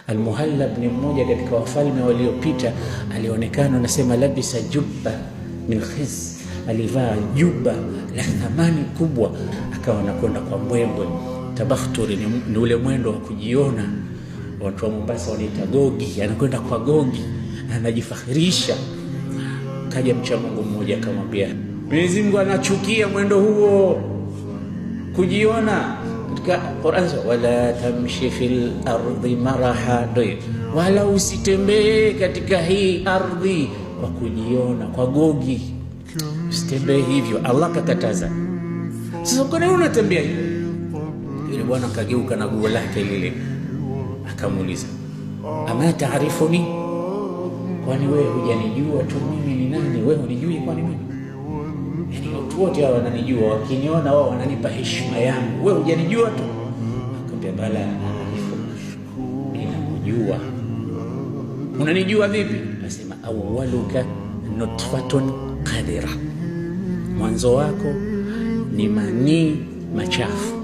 Al-Muhallab ni mmoja katika wafalme waliopita, alionekana anasema labisa jubba min khiz, alivaa juba la thamani kubwa, akawa anakwenda kwa mbwembwe. Tabakhturi ni ule mwendo wa kujiona, watu wa Mombasa wanaita gogi, anakwenda kwa gogi, anajifakhirisha. Kaja mcha Mungu mmoja akamwambia, Mwenyezi Mungu anachukia mwendo huo, kujiona. Katika Qur'an, wala tamshi fil ardi maraha, ndio wala usitembee katika hii ardhi kwa kujiona, kwa gogi, usitembee hivyo. Allah kakataza. Sasa kwa nini unatembea hivyo? Yule bwana akageuka na guo lake lile, akamuuliza, ama taarifuni, kwani wewe hujanijua tu mimi ni nani? Wewe hunijui kwani mimi? Yani watu wote hawa wananijua, wakiniona wao wananipa heshima yangu, wewe hujanijua tu? Akamwambia, bala aarifu, ninakujua. Unanijua vipi? Akasema, awwaluka nutfatun qadira, mwanzo wako ni manii machafu,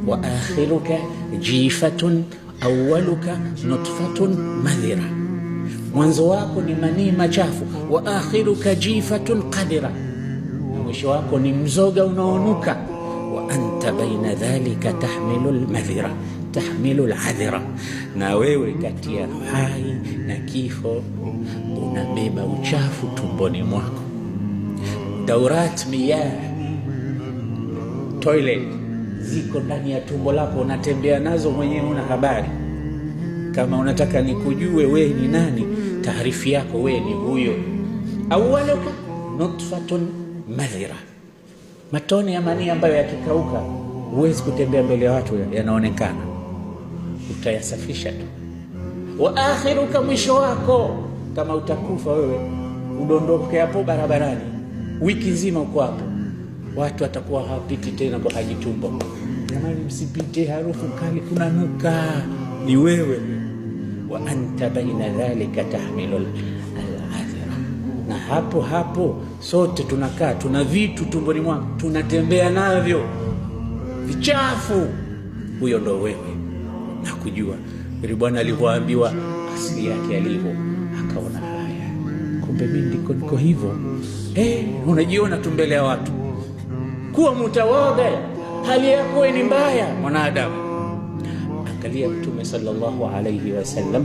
wa akhiruka jifatun, awwaluka nutfatun madhira, mwanzo wako ni manii machafu, wa akhiruka jifatun qadira, na mwisho wako ni mzoga unaonuka. Wa anta baina dhalika tahmilu lmadhira, tahmilu ladhira, na wewe kati ya hai na kifo unabeba uchafu tumboni mwako. Daurat miyah, toilet ziko ndani ya tumbo lako, unatembea nazo mwenyewe, una habari. Kama unataka nikujue wewe ni nani, taarifu yako wewe ni huyo. Awaluka nutfatun madhira, matone ya manii ambayo yakikauka huwezi kutembea mbele ya watu, yanaonekana, utayasafisha tu. Wa akhiruka, mwisho wako, kama utakufa wewe udondoke hapo barabarani, wiki nzima uko hapo, watu watakuwa hawapiti tena kwa haji tumbo. Jamani, msipite, harufu kali, kunanuka. Ni wewe. Wa anta baina dhalika tahmilu al-adhira, na hapo hapo sote tunakaa, tuna vitu tumboni mwako tunatembea navyo vichafu. Huyo ndo wewe na kujua. Yule bwana alivyoambiwa asili yake alivyo, akaona haya, kumbe mimi ndiko niko hivyo. Unajiona tu mbele ya watu. Kuwa mutawadhi, hali yako ni mbaya mwanadamu. Angalia Mtume sallallahu alayhi wasallam.